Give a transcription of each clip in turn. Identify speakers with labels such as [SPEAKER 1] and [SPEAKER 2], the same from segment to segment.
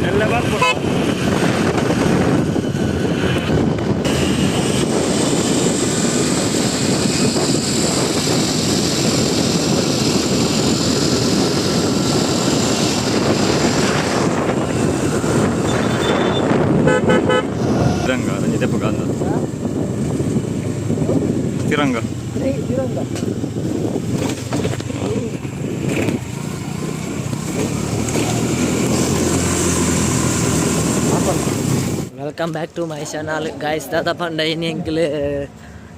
[SPEAKER 1] ಎಲ್ಲ ಬರ್ಬೋದು. ತಿರಂಗ ರಂಜಿತ ಪಗಾಂದ Tiranga.
[SPEAKER 2] Welcome back to my channel, guys. ದಾದ ಪಂಡ ಇನಿ ಎಂಕ್ಲು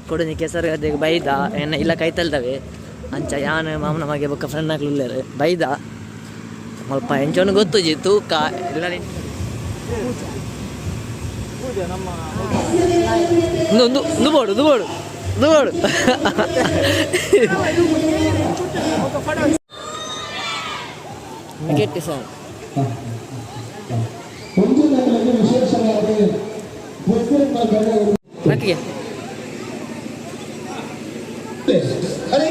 [SPEAKER 2] ಕೊಡೊಂಜಿ ಕೆಸರು ಬೈದ. ಎನ್ನ ಇಲ್ಲ ಕೈತಲ್ದವೆ. ಅಂಚ ಯಾನ್, ಮಾಮನ ಮಗೆ ಬೊಕ್ಕ ಫ್ರೆಂಡ್ ಅಕ್ಲು ಉಲ್ಲೆರ್. ಬೈದ ಮುಲ್ಪ ಎಂಚೊಂದು ಗೊತ್ತುಜಿ, ತೂಕ ಇಲ್ಲ. ಉಂದು ಉಂದು ಉಂದು ಬೋಡು, ಉಂದು ಬೋಡು, ಉಂದು ಬೋಡು. ಗೆಟ್ಟಿ ಸರ್.
[SPEAKER 3] ವಿಶೇಷವಾದ
[SPEAKER 2] ನಕ್ಕಿಗೆ.
[SPEAKER 3] ಅರೆ.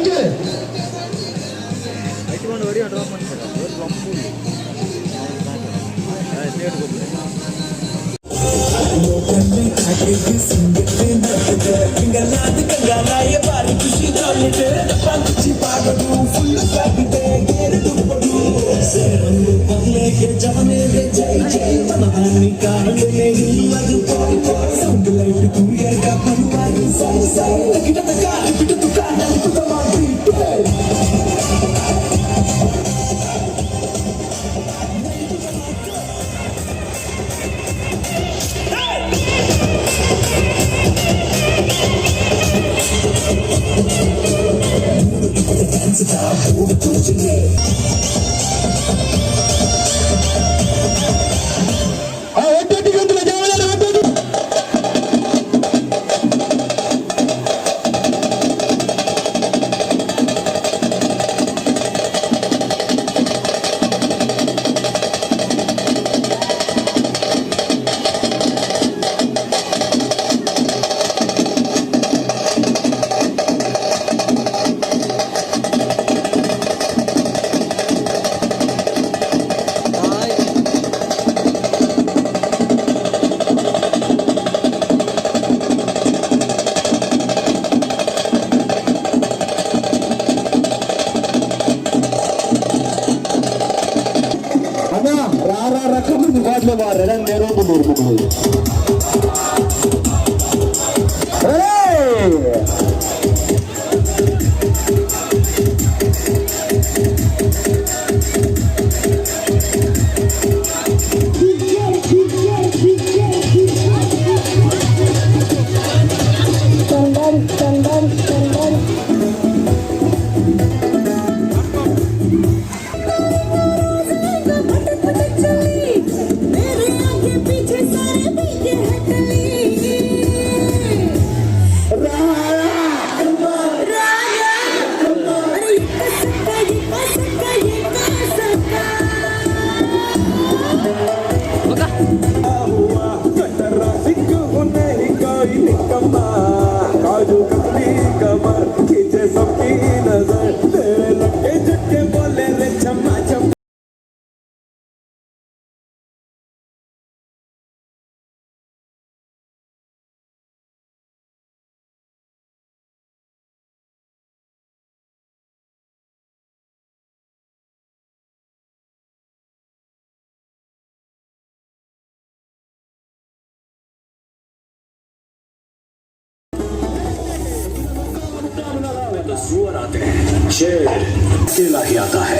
[SPEAKER 2] ಬೊಕ್ಕ.
[SPEAKER 4] मेरे आगे पीछे सारे भीगे हैं टली। राजा, अरे ये कसका, ये कसका, ये कसका।
[SPEAKER 5] काजू कतली कमर खींचे सबकी नजर, तेरे लगे झटके बोले रे छम्मा छम।
[SPEAKER 6] तो सुअर आते हैं, शेर अकेला ही आता है।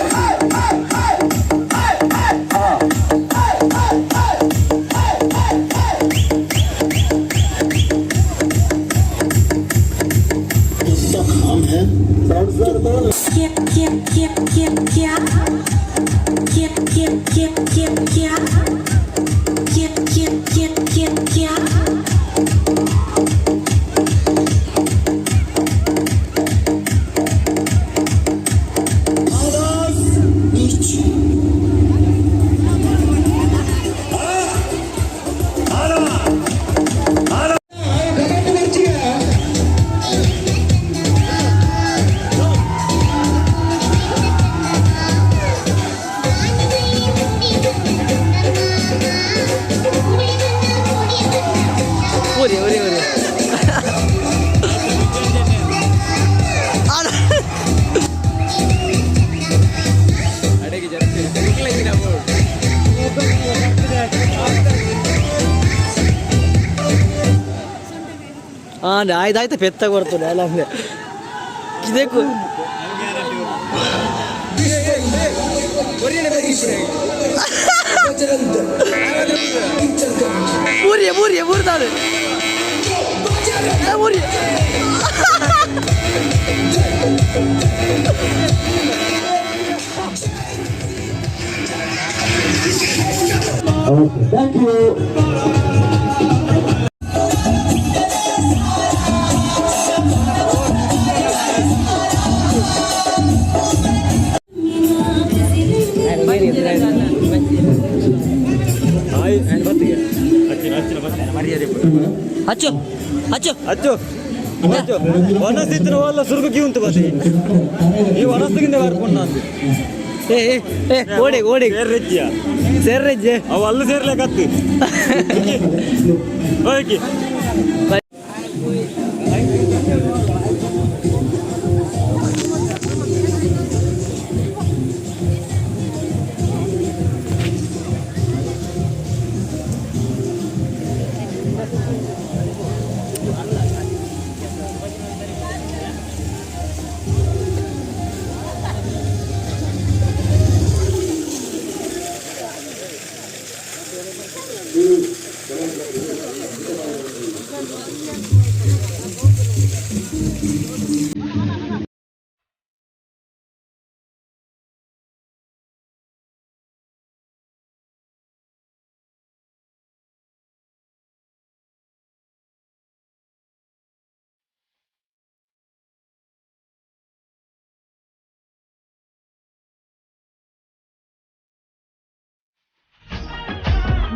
[SPEAKER 4] क्या क्या क्या क्या क्या क्या क्या क्या क्या क्या क्या क्या क्या क्या क्या।
[SPEAKER 2] ಊರಿ ಊರಿ ಊರಿ. ಹಾಂ, ಆಯ್ತು ಆಯ್ತು, ಪೆತ್ತ ಕೊಡ್ತದೆ ಅಲ್ಲ ಅಂದ್ರೆ ಇದಕ್ಕೂ. ಊರಿಯ ಊರಿಯ ಊರ್ದಾರು ಊರಿಯ.
[SPEAKER 3] Thank you.
[SPEAKER 2] ಹಚ್ಚು ಹಚ್ಚು.
[SPEAKER 1] ಅಚ್ಚು ಅಚ್ಚು, ವನಸ್ತಿತ್ತಿನ ವಲ್ಲ ಸುರುಕು ಉಂಟು ಬತ್ತಿ. ಈ ವನಸ್ತಿಗಿಂತ ಬರ್ಕೊಂಡು ನಾನು.
[SPEAKER 2] ಏ ಏ ಏ, ಓಡಿ ಓಡಿ.
[SPEAKER 1] ಸೇರ್ರೆಜ್ಜಿಯ.
[SPEAKER 2] ಸೇರ್ರೆಜ್ಜೆ.
[SPEAKER 1] ಅವು ಅಲ್ಲೂ ಸೇರ್ಲಿಕ್ಕೆ ಓಕೆ.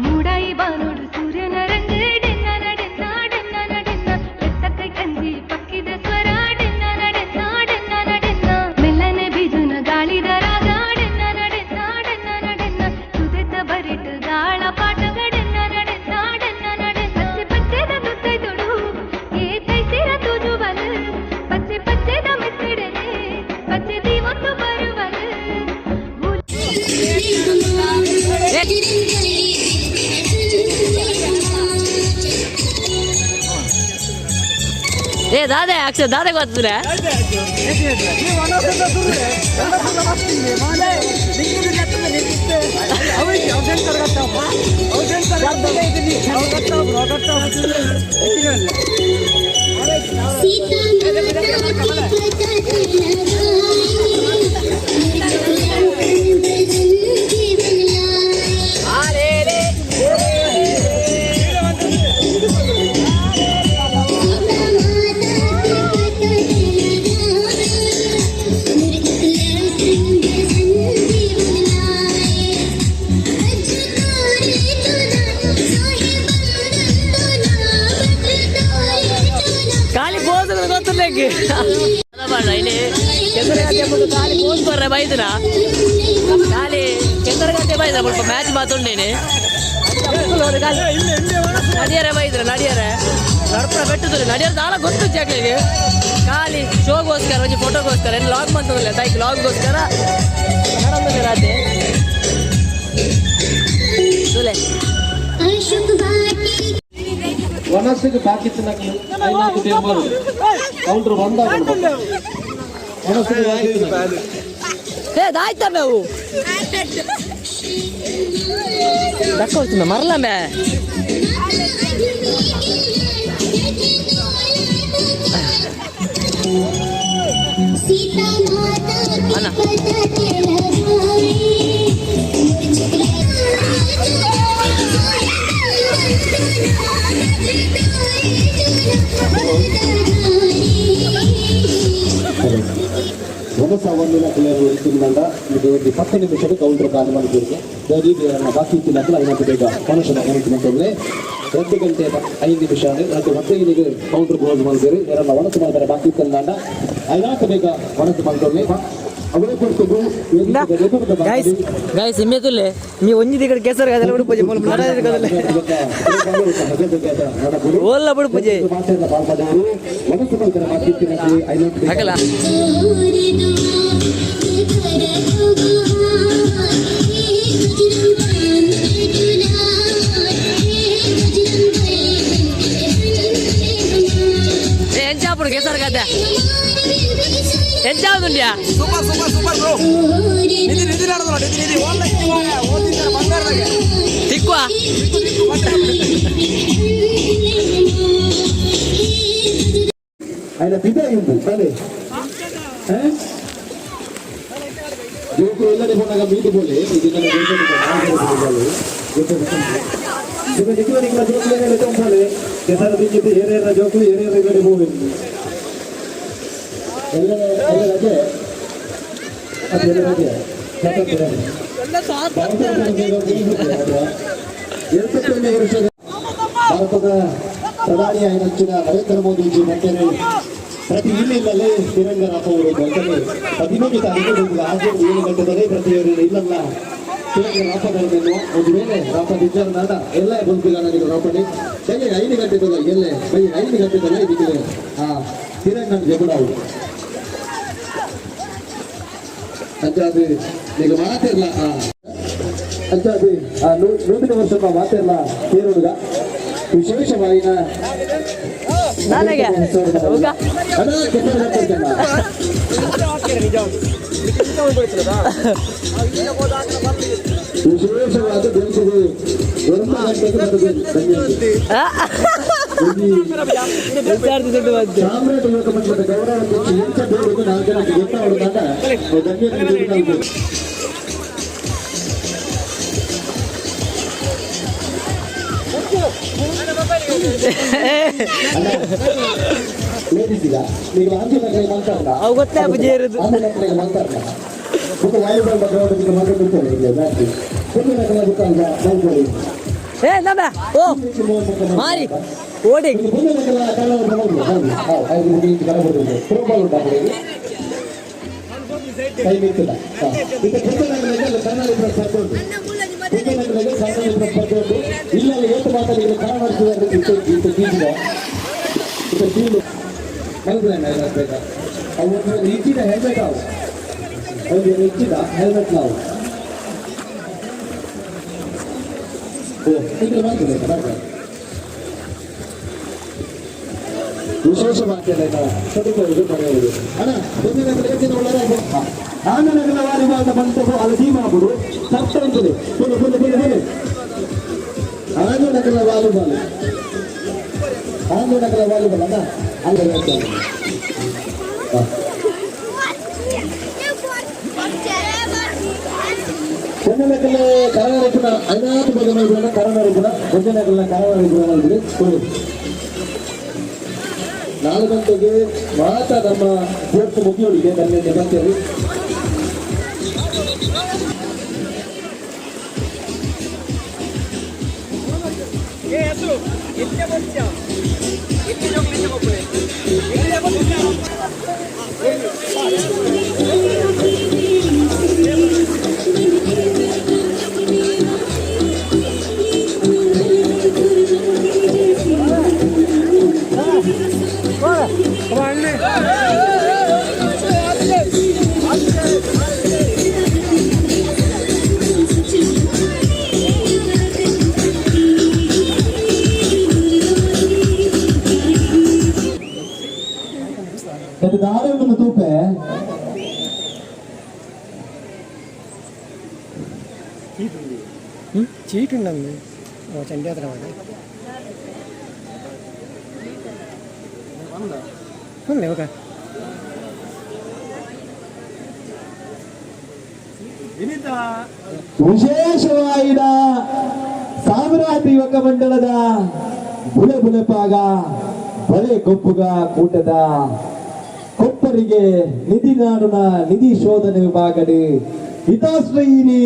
[SPEAKER 7] ಮೂಡಾಯಿ ಬಾನೋಡು ಸೂರ್ಯನ ರಂಗ ಡೆನ್ನ ನಡೆನ್ನ ಡೆನ್ನ ನಡೆನ್ನ, ಎತ್ತಕ್ಕೆ ಕಂಜಿ ಪಕ್ಕಿದ ಸ್ವರ ಡೆನ್ನ ನಡೆನ್ನ ಡೆನ್ನ ನಡೆನ್ನ, ಮೆಲ್ಲನೆ ಬಿಜುನ ಗಾಳಿದ ರಾಗ ಡೆನ್ನ ನಡೆನ್ನ ಡೆನ್ನ ನಡೆನ್ನ, ಸುದೆತ ಬರಿಟ್ ಗಾಳ ಪಾಟಗ ಡೆನ್ನ ನಡೆನ್ನ ಡೆನ್ನ ನಡೆನ್ನ, ಪಚ್ಚೆ ಪಚ್ಚೆದ ನುತ್ತೈ ತೊಡು ಏ ತೈಸಿರ ತೂಜುವಲ್, ಪಚ್ಚೆ ಪಚ್ಚೆದ ಮೆತ್ತಿಡನೆ ಪಚ್ಚೆ ದೀವೊಂದು ಬರುವಲ್.
[SPEAKER 2] ಏ ದಾದೆ, ಅಕ್ಷ ದಾದೆ ಗೊತ್ತಿಲ್ಲ.
[SPEAKER 8] सीता माता के पता जीवन लाए। सीता माता के पता जीवन लाए।
[SPEAKER 2] ಖಾಲಿ ಪೋಸ್ ಗೊತ್ತಿಲ್ಲ. ಇಲ್ಲಿ ಕೆಸರುಗಡ್ಡೆ ಖಾಲಿ ಪೋಸ್ ಬರ್ರೆ ಬೈದಿನ, ಖಾಲಿ ಕೆಸರುಗಡ್ಡೆ ಬೈದ ಸ್ವಲ್ಪ ಮ್ಯಾಚ್ ಮಾತುಂಡೇನೆ. ನಡಿಯರೆ ಬೈದ್ರ, ನಡಿಯರೆ ನಡ್ಪುರ ಬೆಟ್ಟದಲ್ಲಿ ನಡಿಯರ್ ದಾಲ ಗೊತ್ತು ಜಾಗ್ಲಿಗೆ. ಖಾಲಿ ಶೋಗೋಸ್ಕರ, ಒಂಜಿ ಫೋಟೋಗೋಸ್ಕರ ಏನು ಲಾಗ್ ಬಂತದಲ್ಲ ತೈಕ್ ಲಾಗ್ಗೋಸ್ಕರ ನಡೊಂದು ರಾತೆ ಸುಲೆ.
[SPEAKER 8] ಅಶೋಕ್ ವಾಟಿ
[SPEAKER 3] ವನಸ್ಸಿಗೆ ಬಾಕಿ ತಿನ್ನಕ್ಕೆ ಐನಾಕು ಬೇಗ ಬರುದು. ಕೌಂಟರ್ ಬಂದಾಗ ವನಸ್ಸಿಗೆ ಬಾಕಿ ತಿನ್ನಕ್ಕೆ.
[SPEAKER 2] ಏ ದಾಯ್ತ ಮೇವು ದಕ್ಕೋಳ್ತೀನಿ ಮರಲ ಮೇ.
[SPEAKER 8] सीता माता
[SPEAKER 2] ಅಣ್ಣ.
[SPEAKER 8] के पता लगाए।
[SPEAKER 3] ವನಸ ಒಂದಿನ ತಿನ್ನಂಡ ಇದು ಒಂದು 10 ನಿಮಿಷದ ಕೌಂಟರ್ ಖಾಲಿ ಮಾಡಿದ್ದೀರಿ. ಬಾಕಿ ತಿನ್ನಕ್ಕೆ ಐನಾಕು ಬೇಗ ಮನುಷ್ಯನ ತಿನ್ನಂತಂದ್ರೆ 2 ಗಂಟೆ 5 ನಿಮಿಷ ರಾತ್ರಿ 15ಗೆ ಕೌಂಟರ್ ಕ್ಲೋಸ್ ಮಾಡಿದ್ದೀರಿ. ಯಾರನ್ನ ವನಸು ಮಾಡ್ತಾರೆ ಬಾಕಿ ತಿನ್ನಂಡ ಐನಾಕು ಬೇಗ ವನಸು ಮಾಡ್ಕೊಳ್ಳಿ. ಅವೇ ಕೊಡ್ತಿದ್ದು.
[SPEAKER 2] ಗಾಯ್ಸ್ ಗಾಯ್ಸ್ ಇಮ್ಮೆತುಲ್ಲೆ ಮೀ ಒಂಜಿ ದಿಗಡ ಕೆಸರು ಗದಲ ಉಡುಪುಜೆ ಮೂಲ ಗದಲ ಓಲ್ಲ ಬುಡುಪುಜೆ ಹಾಕಲ್ಲ. ಎಂಚಾಪುಡು ಕೆಸರು ಗದ್ದೆ ಎಂಚಾವುದುಂಡ್ಯಾ?
[SPEAKER 1] Super super super bro. ನಿಧಿ ನಿಧಿ ನಡೆದಲ್ಲ, ನಿಧಿ ನಿಧಿ ಓಲ್ಲ ಓದಿದ್ದಾರೆ ಬಂಗಾರದಾಗೆ.
[SPEAKER 2] ತಿಕ್ಕುವ.
[SPEAKER 3] ఆయన ಬಿದ ಇಂದು ತಾನೆ ಜೋಕು ಎಲ್ಲಡೆ ಹೋದಾಗ ಮೀದು ಬೋಲೆ ಇದು ನನ್ನ ಜೋಕು ನಿಖಲ ಜೋಕು ಏನೇನು ತೊಂಬಲೆ ಕೆಸರು ಬಿಂಜಿದ್ದು ಏನೇನ ಜೋಕು ಏನೇನು ಕಡೆ ಹೋಗಿ ಎಲ್ಲ ಎಲ್ಲ ರಜೆ ಅದೆಲ್ಲ ರಜೆ. 71ನೇ ವರ್ಷದ ಭಾರತದ ಪ್ರಧಾನಿ ಆಗಿನ ನರೇಂದ್ರ ಮೋದಿಜಿ ಮತ್ತೆ ಪ್ರತಿ ಇಲ್ಲಿಲ್ಲಲೇ ತಿರಂಗ ರಾಪವರು ಅಂತಲೇ 15 ತಾರೀಕು ನಿಮ್ಗೆ ಆಜೆ 7 ಗಂಟೆದಲ್ಲೇ ಪ್ರತಿಯೊಬ್ಬರು ಇಲ್ಲಲ್ಲ ತಿರಂಗ ರಾಪಗಳನ್ನು ಒಂದು ವೇಳೆ ರಾಪ ದಿಜ್ಜಾರ ಎಲ್ಲ ಬಲ್ಪಿಲ್ಲ ನನಗೆ ರಾಪಣಿ ಬೆಳಗ್ಗೆ 5 ಗಂಟೆದಲ್ಲ ಎಲ್ಲೆ ಬೆಳಗ್ಗೆ 5 ಗಂಟೆದಲ್ಲ ಇದಕ್ಕೆ ಆ ತಿರಂಗ ಜಗುಡಾವು ಅಂತ ಅದು ಈಗ ಮಾತಿರಲ್ಲ ಅಂತ ಅದು ಆ ನೂತನ ವರ್ಷದ ಮಾತಿರಲ್ಲ ತೇರುಡುಗ ವಿಶೇಷವಾಗಿನ
[SPEAKER 2] ನನಗೆ ಹೋಗ.
[SPEAKER 3] ಅಣ್ಣ ಕೆಸರು ಹಾಕ್ತೇನೆ. ವಿಶೇಷವಾದ ದೇಶದ 1 ಗಂಟೆಗೆ ಬರಬೇಕು ಧನ್ಯವಾದ.
[SPEAKER 2] ವಿಚಾರದ ದುಡ್ಡು ಬಂತು.
[SPEAKER 3] ಸಾಮ್ರಾಟ ಯುವಕ ಮಂಡಲದ ಗೌರವ ಅಧ್ಯಕ್ಷ ಎಂತ ಬೇಡದು 4 ಜನಕ್ಕೆ ಗೊತ್ತಾಗುವಾಗ ಧನ್ಯವಾದ. ಲೇಡೀಸ್ ಈಗ ನೀವು ಆಂಜನೇಯ ಮಾತಾಡ್ತಾ
[SPEAKER 2] ಅವು ಗೊತ್ತೇ ಬುಜ್ಜಿ ಇರೋದು.
[SPEAKER 3] ಆಂಜನೇಯ ಮಾತಾಡ್ತಾ ಬುಕ್ಕ ವಾಲಿಬಾಲ್ ಗ್ರೌಂಡ್ ಮಾತಾಡ್ತಾರೆ ಈಗ ಜಾಸ್ತಿ ಪುಣ್ಯನಗರ ಗೊತ್ತಲ್ಲ ಬೈಕೊಳ್ಳಿ.
[SPEAKER 2] ಏ ನಮ್ಮ ಓ ಮಾರಿ ಓಡಿ.
[SPEAKER 3] ಪುಣ್ಯನಗರ ಥ್ರೋಬಾಲ್ ಉಂಟಾ ಟೈಮ್ ಇತ್ತಿಲ್ಲ. ಇದು ಪುಣ್ಯನಗರದಲ್ಲಿ ಕನ್ನಡ ಸ್ಪರ್ಧೆ ಉಂಟು. ಪುಣ್ಯನಗರದಲ್ಲಿ ಕನ್ನಡ ಸ್ಪರ್ಧೆ ಉಂಟು. ಇಲ್ಲ ಏತು ಮಾತಾಡಿದ್ರೆ ಕನ್ನಡ ಇತ್ತು ಇತ್ತು ಬೀಜಿದ ಇತ್ತು ಫೀಲ್ಡ್ ಮಲಗುಲೇನ ಬೇಕಾ ಅವು ಇಚ್ಚಿದ ಹೆಲ್ಮೆಟ್ ಅವು ಒಂದು ಇಚ್ಚಿದ ಹೆಲ್ಮೆಟ್ ನಾವು ಓ ಇದು ಮಾಡ್ತದೆ ಮಾಡ್ತಾರೆ. ವಿಶೇಷ ಮಾತಿಲ್ಲ ಸದುಪಯೋಗ ಪಡೆಯುವುದು. ಅಣ್ಣ ಮುಂದಿನ ಒಳ್ಳೆಯದಾಗಿ ಆನಗರ ವಾಲಿಬಾಲ್ ಬಂತು ಅಲ್ಲಿ ಟೀಮ್ ಆಗ್ಬೋದು ತಪ್ಪ ಉಂಟು. ಪುನಃ ಪುನಃ ಪುನಃ ಪುನಃ ಆಂಜನಗರ ವಾಲಿಬಾಲ್, ಆಂಜನಗರ ವಾಲಿಬಾಲ್ ಅಣ್ಣ ಅಲ್ಲಿ ಹೇಳ್ತಾರೆ. ಒಂದನೇ ಕರವರಿಪುನ ಐನಾತು ಬಗ್ಗೆ ಮೈಗುಣ ಕರವರಿಪುನ ಒಂದನೇ ಕರವರಿಪುನ ಕೊಡು. 4 ಗಂಟೆಗೆ ಮಾತ್ರ ನಮ್ಮ ತೀರ್ಪು ಮುಗಿಯೋಳಿಗೆ ನನ್ನ ಬಂತೇಳಿ. ಇದು ದಾರೆಂಬುನ ತೂಪೆ
[SPEAKER 9] ಚೀಟ್ ಉಂಡಂದು ಚಂಡಿಯಾತ್ರ ಮಾಡಿ ಓಕೆ.
[SPEAKER 3] ವಿಶೇಷವಾದ ಸಾಮ್ರಾಟ್ ಯುವಕ ಮಂಡಲದ ಬುಲೆ ಬುಲೆಪಾಗ ಬಲೆ ಕೊಪ್ಪುಗ ಕೂಟದ ಕೊಪ್ಪರಿಗೆ ನಿಧಿ ನಾಡುನ ನಿಧಿ ಶೋಧನೆ ವಿಭಾಗಡಿ ಹಿತಾಶ್ರಯಿನಿ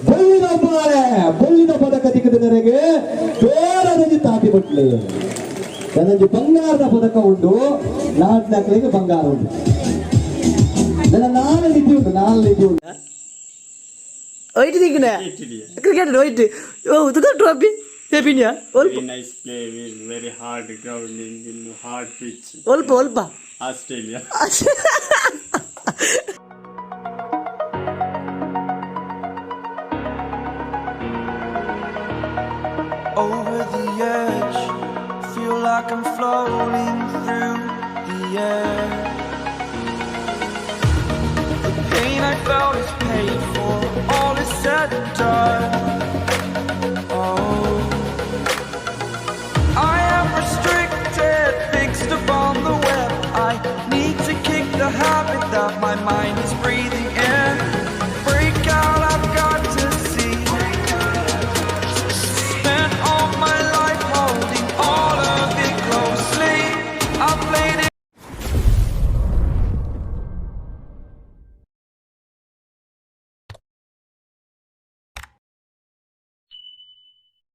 [SPEAKER 3] ಬೊಳ್ಳಿದ ಬಾಳೆ ಬೊಳ್ಳಿದ ಪದಕ ತಿಕ್ಕದ ಜೋರದಲ್ಲಿ ತಾಟಿ ಬಿಟ್ಲಿ. ನನಗೆ ಬಂಗಾರದ ಪದಕ ಉಂಟು, ನಾಡಿನ ಬಂಗಾರ ಉಂಟು. ನನ್ನ ನಾಲ್ ನಿಧಿ ಉಂಟು, ನಾಲ್ ನಿಧಿ ಉಂಟು.
[SPEAKER 2] ಒಯ್ಟ್ ದಿಕ್ಕನೆ cricket ಒಯ್ಟ್ oh ತುದ trophy ಪೇಪಿನಿಯಾ ಒಲ್ಪ.
[SPEAKER 10] Very nice play with very hard grounding in hard pitch.
[SPEAKER 2] ಒಲ್ಪ ಒಲ್ಪ.
[SPEAKER 10] Australia.
[SPEAKER 5] Over the edge, feel like I'm floating through the air. The pain I felt is paid for, all is said and done.